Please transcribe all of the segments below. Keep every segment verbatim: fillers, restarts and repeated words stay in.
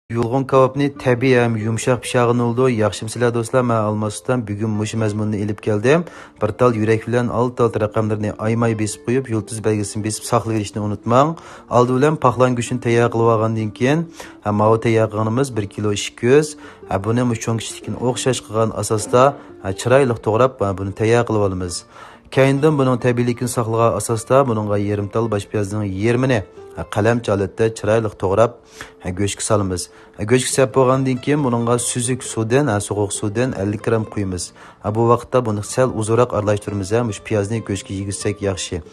يۇلغۇن كاۋاپنى تەبىئىي ھەم يۇمشاق پىشاغىنى بولىدۇ. ياخشىمۇسىلەر دوستلار؟ مەن ئالماس ئۇستام بۈگۈن مۇشۇ مەزمۇننى ئېلىپ كەلدىم. بىر تال يۈرەك بىلەن ئالدى ئالدى رەقەملىرىنى ئايىماي بېسىپ قويۇپ، يۇلتۇز بەلگىسىنى بېسىپ ساقلىۋېلىشنى ئۇنتۇماڭ. ئالدى بىلەن پاقلان گۆشىنى تەييار قىلىۋالغاندىن كېيىن، ھە، ماۋۇ تەييار قىلغىنىمىز بىر كىلو ئىككى يۈز. ھە، بۇنى مۇشۇ چوڭ كىچىكلىكىنى ئوخشاش قىلغان ئاساستا، ھە، چىرايلىق توغراپ، ھە، بۇنى تەييار قىلىۋالىمىز. كەينىدىن بۇنىڭ تەبىئىيلىكىنى ساقلىغان ئاساستا بۇنىڭغا يېرىم تال باش پىيازنىڭ يېرىمىنى، ھە، قەلەمچە ھالەتتە چىرايلىق توغراپ، ھە، گۆشكە سالىمىز. ھە، گۆشكە سەپ بولغاندىن كېيىن بۇنىڭغا سۈزۈك سۇدىن، ھە، سوغۇق سۇدىن ئەللىك گرام قۇيىمىز. ھە، بۇ ۋاقىتتا بۇنى سەل ئۇزۇنراق ئارىلاشتۇرىمىز، ھە، مۇشۇ پىيازنى گۆشكە يېگۈزسەك ياخشى.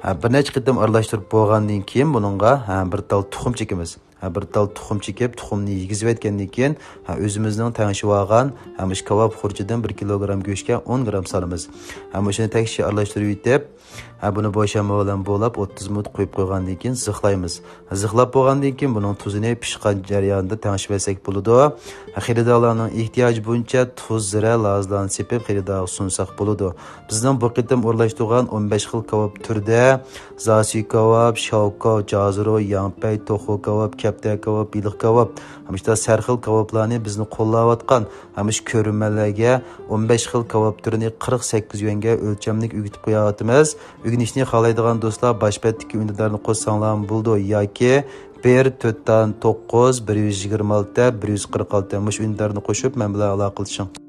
ھە، بىر نەچچە قېتىم ئارىلاشتۇرۇپ بولغاندىن كېيىن بۇنىڭغا، ھە، بىر تال تۇخۇم چېكىمىز. ھە، بىر تال تۇخۇم چېكىپ، تۇخۇمنى يېگۈزۈۋەتكەندىن كېيىن، ھە، ئۆزىمىزنىڭ تەڭشىۋالغان، ھە، مۇشۇ كاۋاپ خۇرجىدىن بىر كىلوگرام گۆشكە ئون گرام سالىمىز. ھە، مۇشۇنى تەكشى ئارىلاشتۇرۇۋېتىپ، ھە، بۇنى بوشانما بىلەن بولاپ ئوتتۇز مىنۇت قويۇپ قويغاندىن كېيىن زىخلايمىز. زىخلاپ بولغاندىن كېيىن بۇنىڭ تۇزىنى پىشقان جەريانىدا تەڭشىۋەتسەك بولىدۇ. ھە، خېرىدارلارنىڭ ئېھتىياجى بويىچە تۇز، زىرە، لازىلارنى سېپىپ خېرىدارغا سۇنساق بولىدۇ. بىزنىڭ بۇ قېتىم ئورۇنلاشتۇرغان ئون بەش خىل كاۋاپ تۈرىدە زاسۈي كاۋاپ، شاۋكاۋ، جازىرو، ياڭپەي، توخۇ كاۋاپ، كەپتەر كاۋاپ، بېلىق كاۋاپ، ھەم شۇنداق سەرخىل كاۋاپلارنى بىزنى قوللاۋاتقان ھەم شۇ كۆرۈرمەنلەرگە ئون بەش خىل كاۋاپ تۈرىنى قىرىق سەككىز يۈەنگە ئۆلچەملىك ئۆگىتىپ قوياۋاتىمىز. ئۆگىنىشنى خالايدىغان دوستلار باش بەتتىكى ئۈندىدارنى قوشساڭلارمۇ بولىدۇ ياكى بىر تۆت توققۇز بىر يۈز يىگىرمە ئالتە بىر يۈز قىرىق ئالتە مۇشۇ ئۈندىدارنى قوشۇپ مەن بىلەن ئالاقىلىشىڭ.